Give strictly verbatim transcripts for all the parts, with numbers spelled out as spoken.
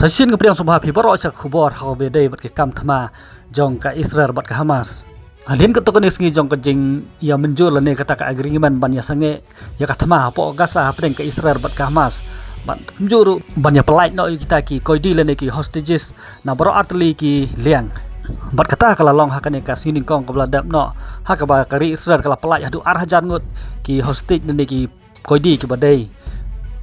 Te shisien nga pdiang sngewbha phi baroh sha ka khubor ha kaba ïadei bad ka kam thma jong ka Israel bad ka Hamas. Hadien katto katne sngi jong ka jingïamynjur lane kata ka agreement ban ïasangeh ïa ka thma hapoh Gaza hapdeng ka Israel bad ka Hamas, bad kumjuh ruh ban ïapyllait noh ïa kita ki koidi lane ki hostages na baroh artylli ki liang. Bad kata ka la long ha kane ka sngi nyngkong kaba la dep noh, ha kaba ka ri Israel ka la pyllait haduh ar hajar ngut ki hostage lane ki koidi kiba dei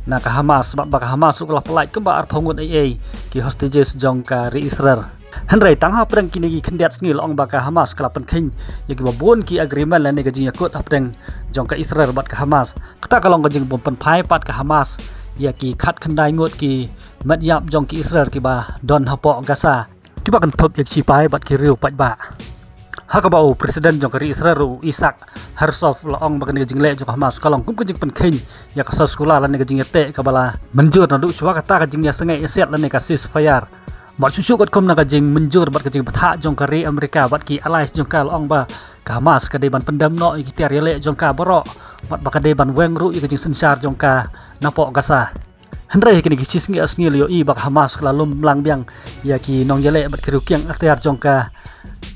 na ka Hamas, bad ba ka Hamas ruh ka la pyllait kumba arphew ngut ei ei ki hostages jong ka ri Israel. Hynrei tang hapdeng kine ki khyndiat sngi la ong ba ka Hamas ka la pynkheiñ ïa kiba bun ki agreement lane ka jingïakut hapdeng jong ka Israel bad ka Hamas. Kata ka long ka jingbym pynphai pat ka Hamas ïa ki khatkhyndai ngut ki met ïap jong ki Israel kiba don hapoh Gaza, kiba kynthup ïa ki sipai bad ki riew paidbah. Ha kaba u President jong ka ri Israel u Isaac Herzog la ong ba kane ka jingleh jong ka Hamas ka long kum ka jingpynkheiñ ïa ka soskular lane ka jingïateh kaba la mynjur naduh shuwa kata ka jingïasangeh ïasiat lane ka ceasefire. Bad shuh shuh katkum na ka jingmynjur bad ka jingbthah jong ka ri Amerika bad ki allies jong ka, la ong ba ka Hamas ka dei ban pyndem noh ïa ki tiar ïaleh jong ka baroh, bad ba ka dei ban weng ruh ïa ka jingsynshar jong ka napoh Gaza. Hynrei ha kine ki shi sngi ar sngi la ïohi ba ka Hamas ka la lum lang biang ïa ki nongïaleh bad ki riew kiang atiar jong ka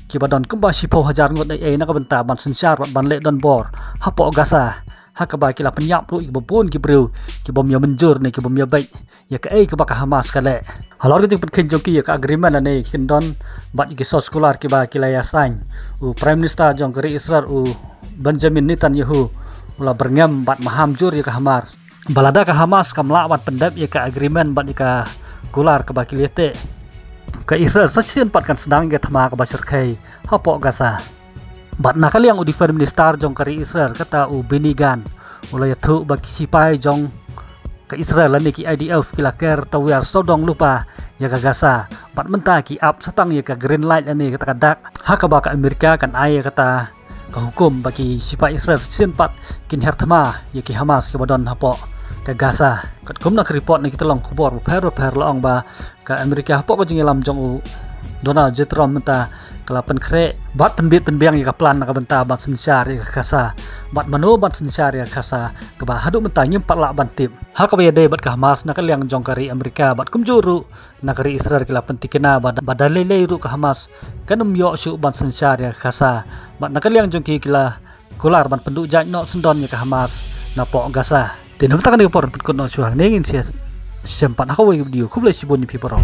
kiba don kumba shiphew hajar ngut ei ei na ka bynta ban synshar bad ban leh donbor hapoh Gaza, ha kaba ki la pynïap ruh ïa kiba bun ki briew kibym ïamynjur ne kibym ïabeit ïa kaei kaba ka Hamas ka leh. Halor ka jingpynkheiñ jong ki ïa ka agreement lane ki kyndon bad ïa ki soskular kiba ki la ïa sign, u Prime Minister jong ka ri Israel u Benjamin Netanyahu u la byrngem bad maham jur ïa ka Hamas ba lada ka Hamas kam lah ban pyndep ïa ka agreement bad ïa ka kular kaba ki la ïateh, ka Israel sa shisien pat kan sdang ïa ka thma kaba shyrkhei hapoh Gaza. Bad na ka liang u Defense Minister jong ka ri Israel kata u Benny Gantz u la ïathuh ba ki sipai jong ka Israel lane ki I D F ki la ker tawiar sawdong lypa ïa ka Gaza, bad mynta ki ap sa tang ïa ka green light lane kata ka dak ha kaba ka Amerika kan ai ïa kata ka hukum ba ki sipai Israel shisien pat kin her thma ïa ki Hamas kiba don hapoh ka Gaza. Katkum na ka report na ki tyllong khubor bapher bapher la ong ba ka Amerika hapoh ka jingïalam jong u Donald J Trump mynta ka la pynkhreh bad pynbit pynbiang ïa ka plan na ka bynta ban synshar ïa ka Gaza, bad mano ban synshar ïa ka Gaza kaba haduh mynta ngim pat lah ban tip. Ha kaba ïadei bad ka Hamas na ka liang jong ka ri Amerika bad kumjuh ruh na ka ri Israel ki la pyntikna ba da, ba da lei lei ruh ka Hamas kan ym ïoh shuh ban synshar ïa ka Gaza, bad na ka liang jong ki ki la kular ban pynduh jait noh syndon ïa ka Hamas napoh Gaza. Te namar kane ka por pynkut noh shuwa, ngin sa ïashem pat ha kawei ka video. Khublei shibun ïa phi baroh.